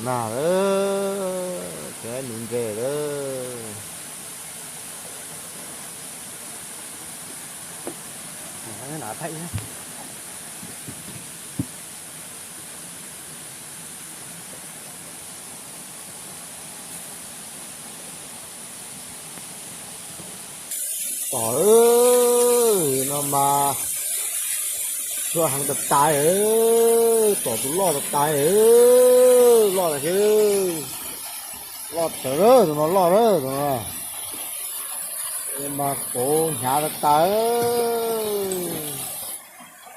Nag lawm, tseem nuv ntses lawm. Tom no mas tsuag heev tas tas, tom tus loj tas tas, loj tas xwb, loj tawv tus no, loj tus no mas quav hnyav tas tas,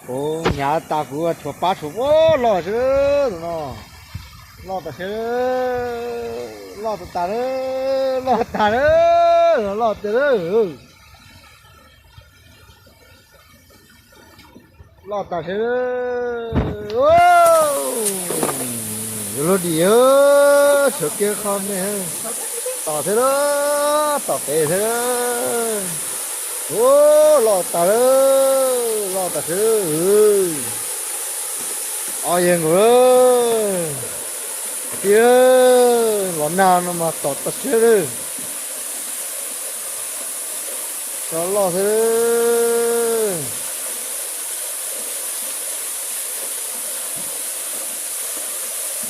quav hnyav tas kuv tshuav pab tshuav, loj xwb tus no, loj tas xwb, loj tas tas, loj tas lawm, loj tiag lawm. Loj tas xwb. Yuav luag dim, sawv kiag qhov nej, tom thiab, tom pem thiab. Loj tas lawm, loj tas xwb. Ob yawg nkaus lawm. Tij, los nag no mas tom tas siab lawm. Cov loj xwb.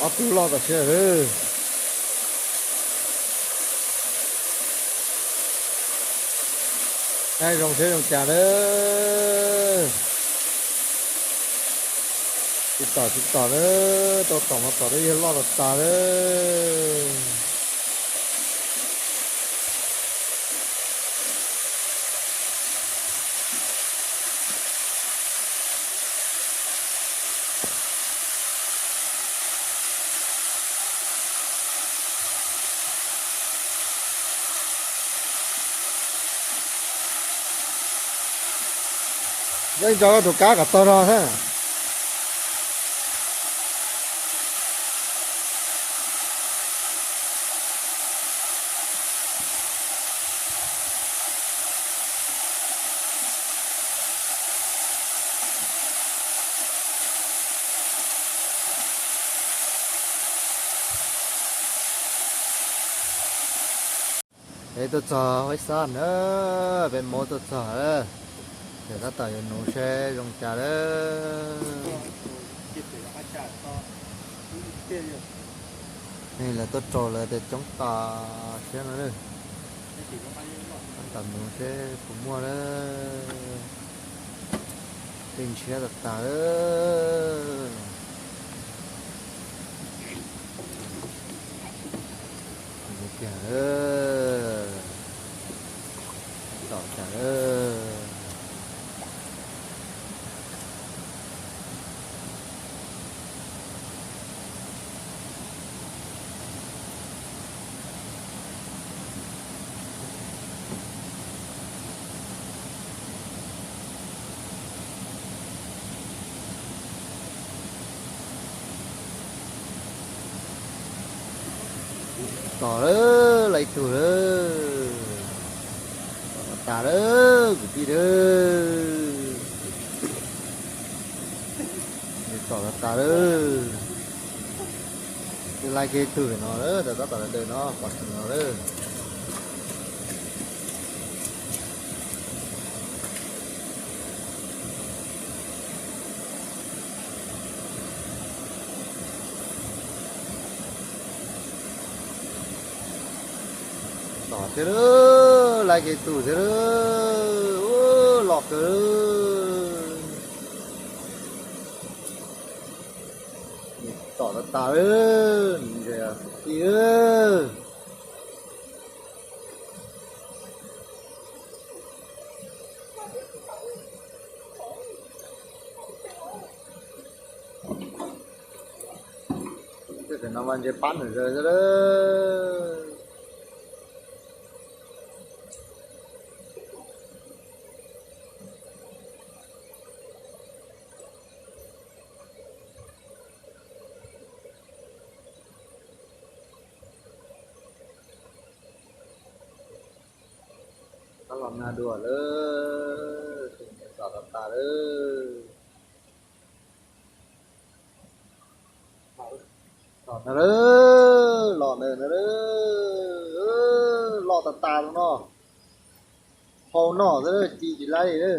Ob tug loj tas siab lawm. Saib zoo seb zoo cas lawm. Tsis tom tsis tom lawm, tau tom mas tom lawm, yog loj tas tas lawm. Yeej tso koj tus kab kom tag no xwb. Peb tuaj txog Huab Xab na, peb muab tuaj txog lawm. Ces tab tom yuav nuv seb zoo cas lawm. Lawv tuaj rau lawv tias coob tas siab no. Tab tom nuv seb puas muaj lawm. Tej ntshiab tas tas lawm. Tom tas lawm. Tom lawm, laib tug lawm. Tom tas lawm kwv tij lawm. Tom tas tas lawm. Twb laib kiag tug pem no lawm, tab tom daws no pom tseeb no lawm. Tom thiab lawm, laib kiag tug thiab lawm, loj kawg. Tom tas tas lawm, kwv tij. Tej no mas ntses pab nws zog xwb lawm. Tab los nag dua lawm, tom tas tas lawm. Los ntawd lawm, los ntawd lawm, loj tas tas no. Hau no xwb, ci tsis laib li.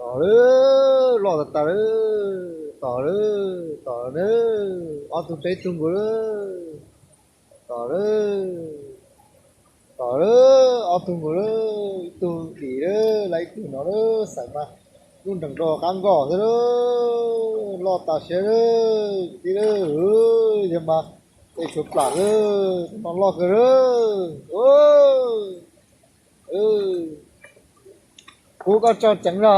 Tom lawm, loj tas tas lawm, tom lawm, tom lawm, ob tug peb tug nkaus lawm, tom lawm, tom lawm, ob tug nkaus lawm, ib tug dim lawm, lawv ib tug no lawm, xaiv mas lub nrees rau qab nkoj xwb lawm, loj tas siab lawm, kwv tij lawm, yog mas tej tshuav plam lawm, tus no loj kawg lawm. Kub koj tso ceev zog,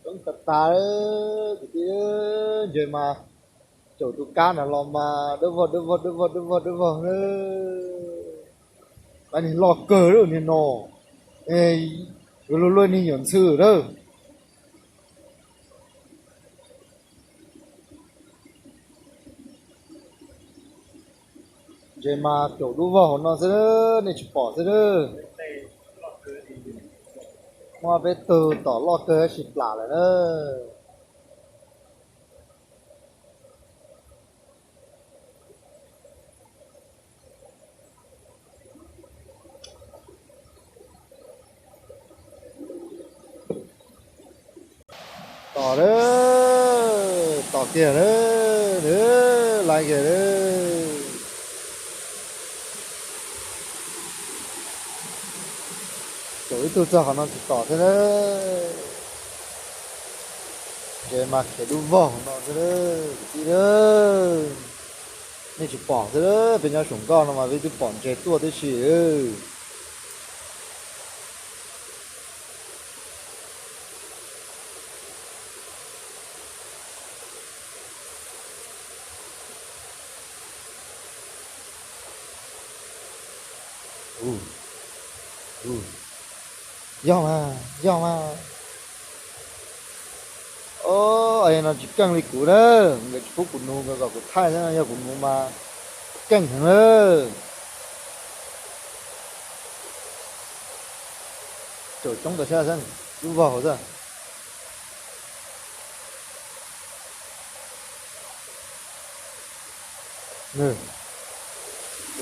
coob tas tas, kwv tij, ntshe mas caum tus kab no los mas dawb vog dawb vog dawb vog dawb vog dawb vog. Mas niag loj kawg lawm niag no, yuav luag luaj niag yuav ntxhw lawm. Ntshe mas caum dub vog hauv no xwb, nej tsis pom xwb. Muaj peb tug tom loj kawg tab sis plam lawm na. Tom lawm, tom kiag lawm, laiv kiag lawm. Caum ib tug txog qhov no tsis tom thiab na. Ntshe mas khiav dub vog no xwb, kwv tij na. Nej tsis pom xwb, peb nyob saum nkoj no mas peb twb pom ntshe tuaj tib si. Yog mas, yog mas. O, no tsis keej li kuv na, nkawd tsis pub kuv nuv, nkawd kom kuv thaij xwb, yog kuv nuv mas keej heev lawm. Caum coob tas siab xwb, lub vog hauv xwb.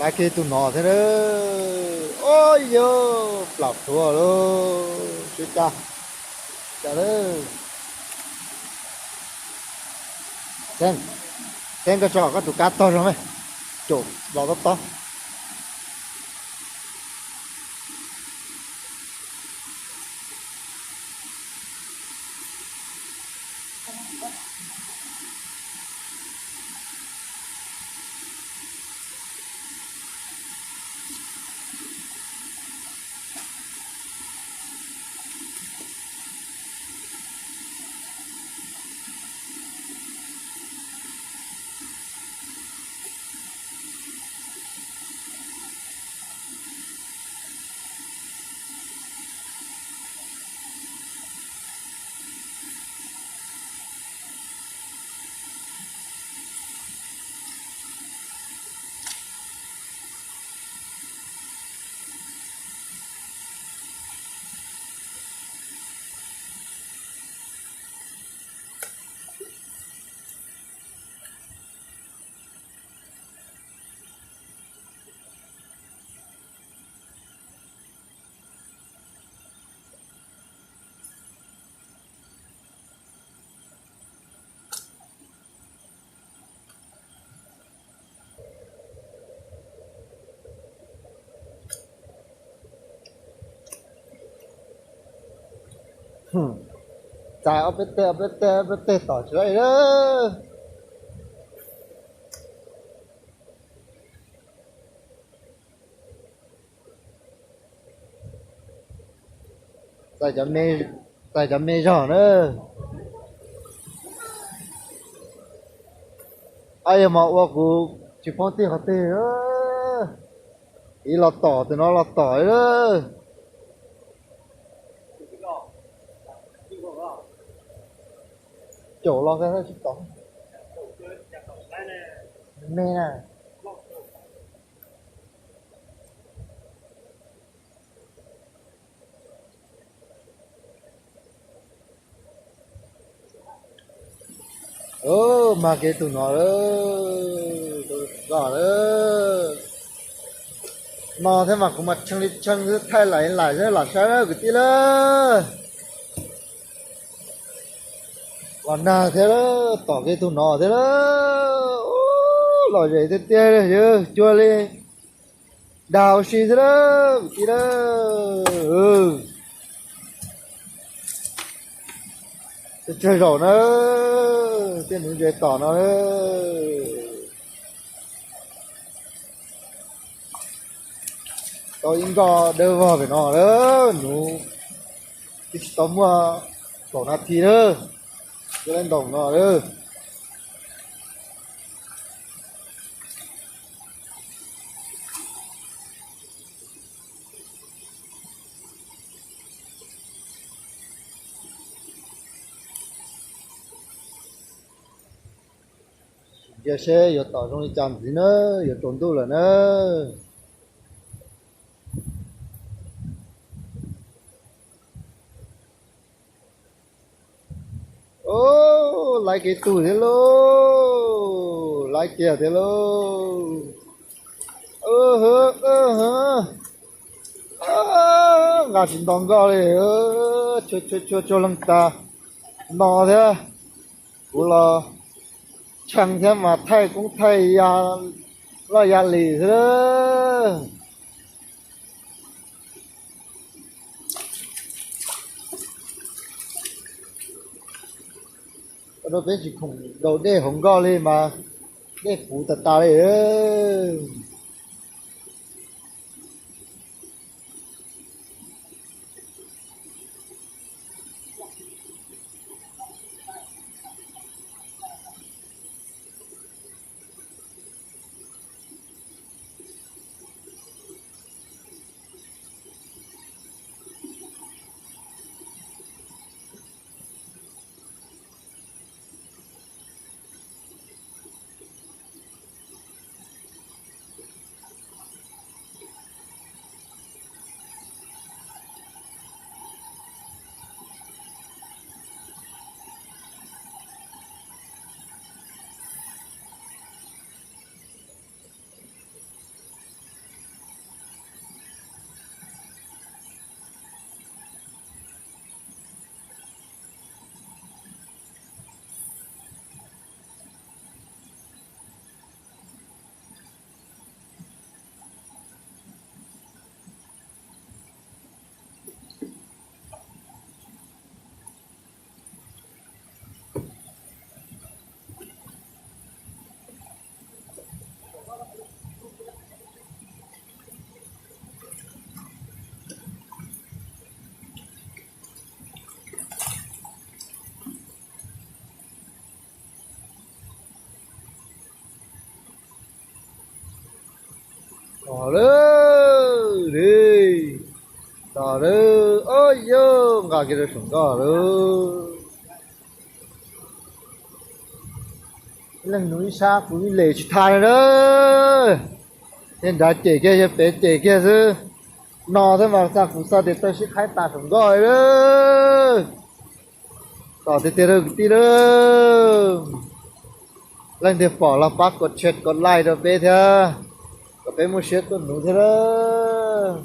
Laiv kiag tus no thiab. Ua yog plam plhuav lauj, sib cag. Cas lawm. Xeeb, Xeeb, koj tso koj tus kab tog zog me, caum los tob tob. Txais ob peb teg, ob peb teg, ob peb teg tom tsis laib lawm. Txais cov me zog na. Ab, yog mas ua kuv tsis paub tig qhov twg. Ib los tom, tus no los tom lawm. Caum los tsis tom. Me na. Mag kev tus no lawm, tus no lawm. No thiab mas kuv mas tshee li tshee xwb, thaij laim laim xwb lam saib na kwv tij lawm. Los nag thiab lawm, tom kev tus no thiab lawm. Ub, lom zem tiag tiag li, cuag li dag ua si xwb lawm kwv tij lawm. Tsawg zaum na, tej nuv ntses tom no lawm. Tau ib nkoj dawb vog pem no lawm, nuv twb tsis tau muaj kaum nas this lawm, twb lawv ntaus no lawm. Ntsia seb yuav tom zoo li cas ntxiv na, yuav tsaus ntuj lawm na. Ub, laib kev tug thiab lauj, laib kiag thiab lauj. Nqa tsis nto nkoj li, tsuag tsuag leej tas no thiab. Kuv los tshee thiab mas thaij koob thaij loj ya lis xwb. Rau peb tsis khoom daus dej hauv nkoj li mas dej puv tas tas li. Tom lawm, tom lawm, ob yog nqa kiag rau saum nkoj lawm. Leej nus ib sab kuv ib leeg tsis thaj li na. Tej nrad cem kiag, yog pem cem kiag xwb. No thiab mas xa kuv xa tes taw sib qhaib tas saum nkoj li. Tom tiag tiag lawm kwv tij lawm. Leej twg pom los pab kos share kos like rau peb thiab, kom peb muaj siab tuaj nuv thiab lawm.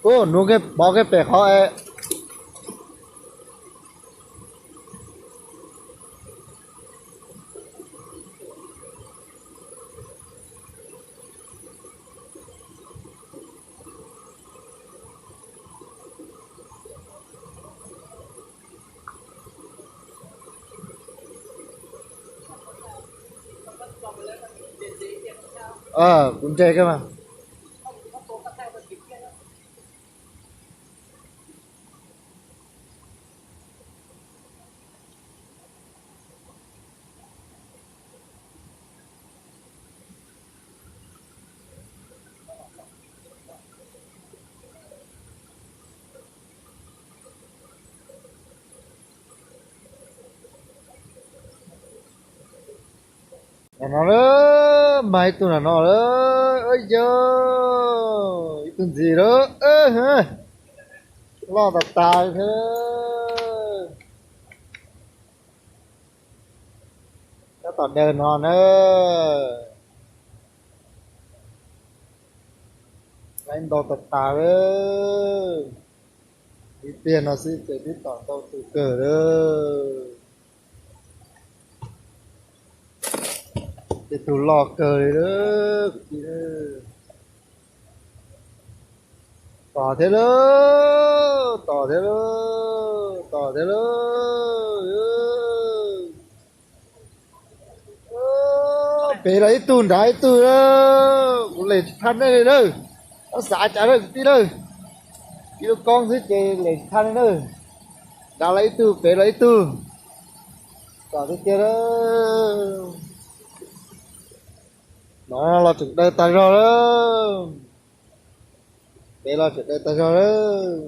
Ub, nuv kiag pov kiag pem qhov es. Kuv ntse kiag mas. Nram no lawm, mag ib tug nram no lawm, yog ib tug ntxiv lawm, loj tas tas thiab. Tab tom daws no na, laib ntau tas tas lawm. Ib pliag no xwb ces twb tom ntau tus kawg lawm. Tej tug loj kawg li lawm. Tom thiab lawm, tom thiab lawm, tom thiab lawm. Pem los ib tug, nrad ib tug, kuv lem tsis thaj nej li lawm. Ob xav cas lawm kwv tij lawm. Ib lub koob xwb ces lem tsis thaj nej lawm. Nrad los ib tug, pem los ib tug. Tom tiag tiag lawm. No los tseem daws tag zog lawm. Pem los tseem daws tag zog lawm.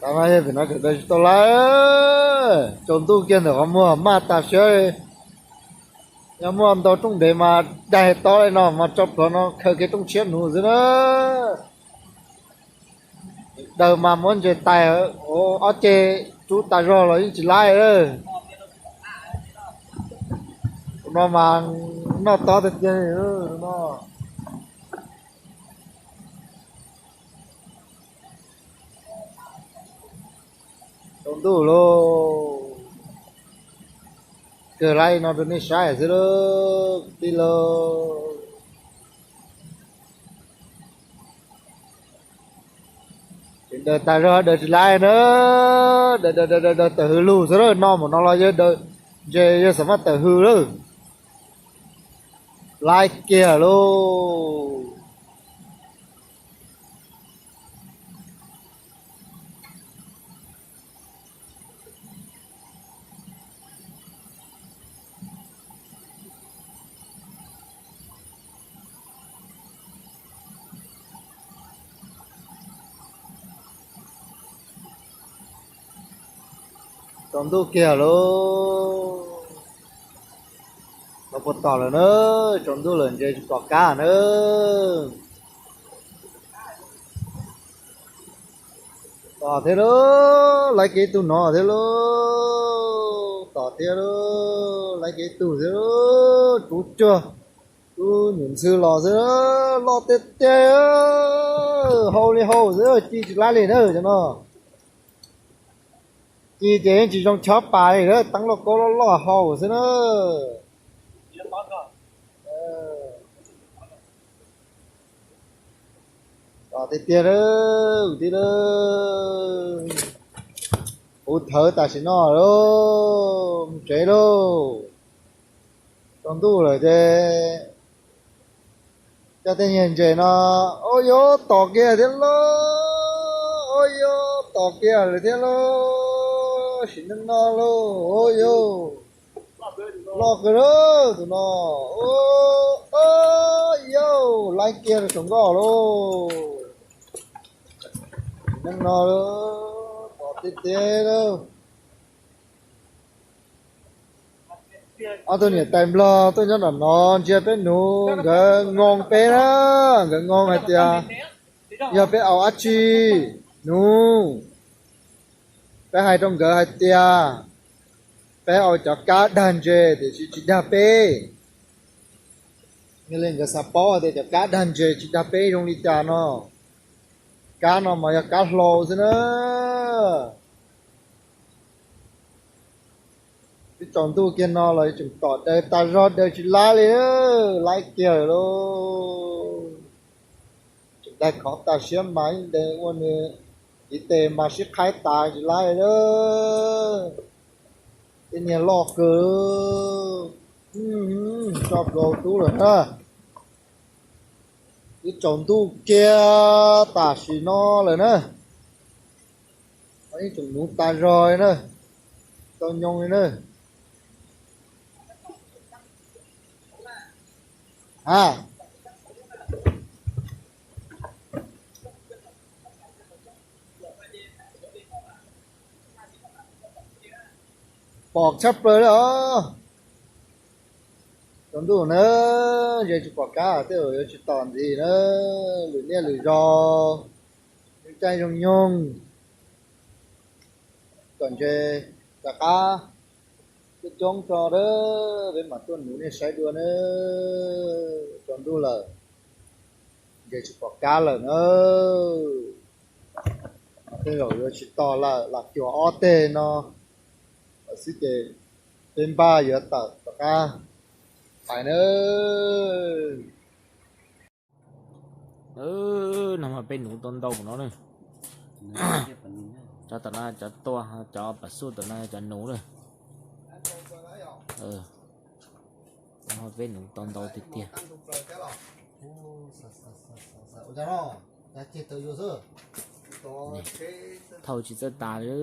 Tam no yog pem no tseem daws tsis tau lawm, tsaus ntuj kiag ntawm qhov muag maj tas siab li. Yog muaj ntau rooj ntev mas daig tob li no mas tso plhuav no khaws kiag rooj tshiab nuv xwb na. Daws mas muab ntses tais ob ceg rub tas zog los yeej tsis laib lawm. Tus no mas noj tob tiag tiag li no. Tsaus ntuj lauj, kawg laib no rau nej saib xwb lauj kwv tij lauj. Tseem daws tas zog daws tsis laib na. Daws daws daws daws tawm hws lug xwb lauj, no mus no los yog daws ntses yog xam maj tawm hws lawm. Laib kiag lauj. Tsaus ntuj kiag lauj. Tau puas tom lawm na, tsaus ntuj lawm ntses tsis pom kab na. Tom thiab lauj, laib kiag ib tug no thiab lauj, tom thiab lauj, laib kiag ib tug thiab lauj, tub cuag, tub nyuam ntxhw los xwb, loj tiag tiag, hau li hau xwb, ci tsis laib li na cov no. Ci ces yeej tsis zoo chob pas li, teeb lauj kaub loj loj hau xwb na. Tom tiag tiag lauj kwv tij lauj. Puv thawv tam sim no lauj, mus tsev lauj. Tsaus ntuj lawm ces coj tej nyuag ntses no, ua yuav tom kiag thiab lauj, ua yuav tom kiag lawm thiab lauj, sim neej no lauj, ua yuav loj kawg lauj tus no, ua yuav laib kiag rau saum nkoj lauj. Sim neej no lauj, tom tiag tiag lauj. Ob tug niam tais Nplog tuaj nyob nram no ntsia peb nuv, nkawd ngoo peb na, nkawd ngoo hais tias yog peb au dab tsi nuv. Peb hais rau nkawd hais tias peb au cov kab dag ntses tiam sis tsis dag peb. Yog li nkawd xav paub hais tias cov kab dag ntses tsis dag peb zoo li cas no. Kab no mas yog kab hlau xwb na. Twb tsaus ntuj kiag no los tseem tom daws tas zog, daws tsis laib li, laib kiag lawm lauj. Tseem dag khov tas siab mas yeej de ua nws tiv tes mas sib qhaib tas tsis laib lawm. Tej niag loj kawg, tso plhuav tub lawm na. Twb tsaus ntuj kiag tam sim no lawm na. Ib tsoom nuv tas zog li na, tau nyoo li na. A, pom tshaj plaws li os. Tsaus ntuj na, ntses tsis pom kab tej zaum yuav tsis tom ntxiv na. Lwm niaj lwm zaus, zoo caij zoo nyoog, tom ntses rov qab coob coob tso na, peb mam tuaj nuv nej saib dua na. Tsaus ntuj lawm, ntses tsis pom kab lawm na. Tej zaum yuav tsis tos lawm, lam cuag ob teg no lawm xwb ces peb npaj yuav tawm rov qab pais na. No mas peb nuv tau ntau no na. Cov tom no cov tua, cov pas xuj tom no cov nuv na. Peb nuv tau ntau tiag tiag. Thauj tsis txawj tas li.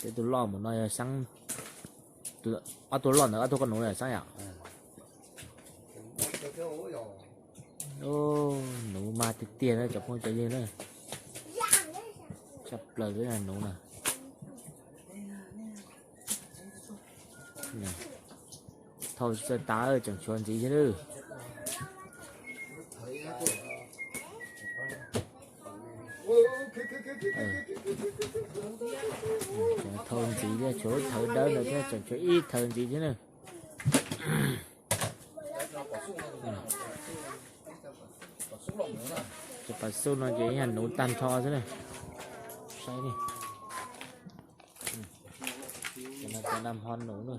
Tej tug loj mus no yog xeeb, ob tug loj ntawd ob tug koj nuv yog xeeb yom. Nuv mas tiag tiag na cov phooj cov ywg na. Tshaj plaws li nuv na. Thauj tsis txawj tas, tseem tshuav ntxiv thiab na. Thauj ntxiv thiab, tshuav lub thawv dawb ntawd thiab, tseem tshuav ib thawv ntxiv thiab na. Cov pas xuj no ces yog nuv tag nrho xwb na. Saib ni. Cov no cov nag hmo nuv na.